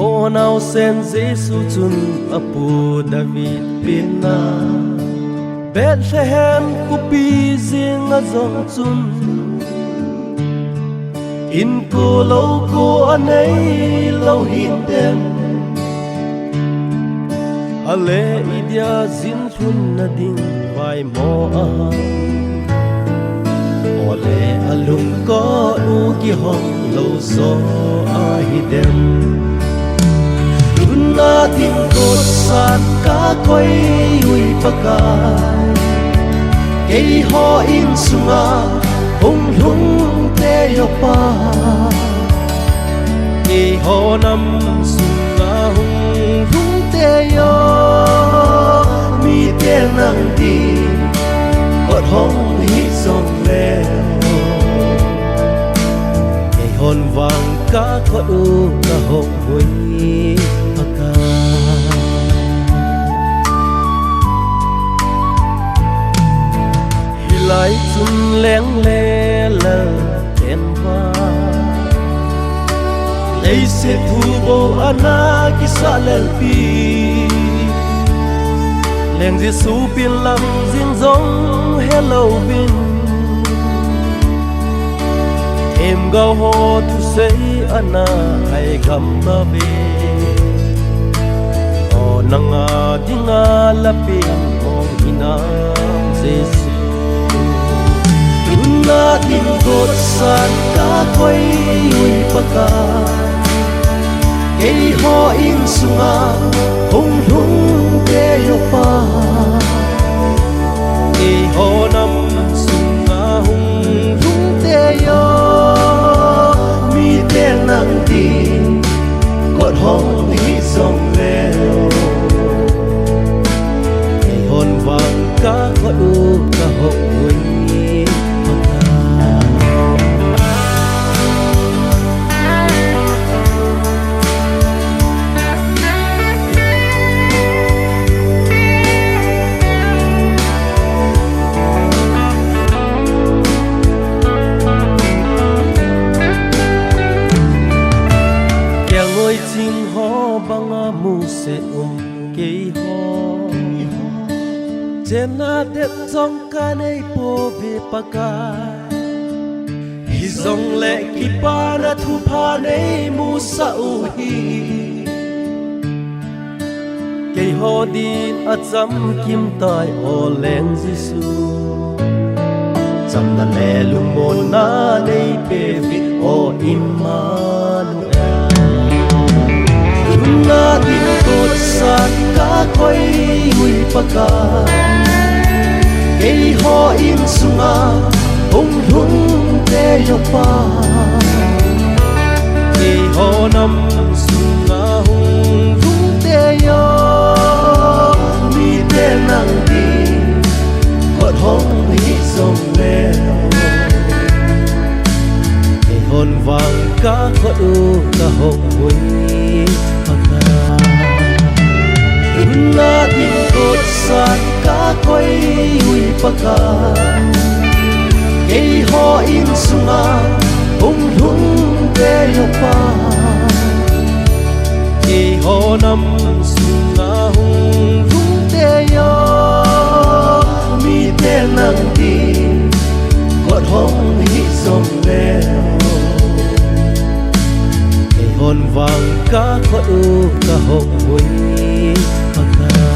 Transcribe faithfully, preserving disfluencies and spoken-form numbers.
O naosen Jesu chun apu David pinna Bethlehem khopi jinga jong chun inko lou ko anei lou hintem. Ale idia jin lhunna ding vaimo aham? Ole alungkot u kihong lou jo ahidem? Lhunna ding kotsan kakoi ui Pakai, keiho insunga hung lhung tei o Pa. Keiho nam sunga hung lhung tei o, mite nang ding kot hong hih jongleu, keihon vang kakot u kahong ui Pakai. Hilai chun leng le lal ten va, leiset thu bou ana kisah lelpi, leng Jesu pin lang jing jong helou vin, themgao ho thusei ana hai gam ta ve. O nanga dinga lapen ong hinam Jesu? Lhunna ding kotsan kakoi ui Pakai, keiho insunga hung lhung tei o Pa. Keiho nam sunga hung lhung tei o, mite nang ding kot hong hih jongleu, keihon vang kakot u kahong ui Pakai. Kelngoi ching ho banga musit um keiho, chenna det jong kanei pouve Pakai. Hijongle kipana thupha nei musah u hi, keiho din achamkim tai o leng Jesu. Chamna le lungmonna nei pe uvin o Immanuel. Lhunna ding kotsan kakoi ui Pakai, keiho insunga hung lhung tei o Pa. Keiho nam sunga hung lhung tei o, mite nang ding kot hong hih jongleu, keihon vang kakot u kahong ui Pakai. Lhunna ding kotsan kakoi ui Pakai, keiho insunga hung lhung tei o Pa. Keiho nam sunga hung lhung tei o, mite nang ding kot hong hih jongleu, keihon vang kakot u kahong ui Pakai.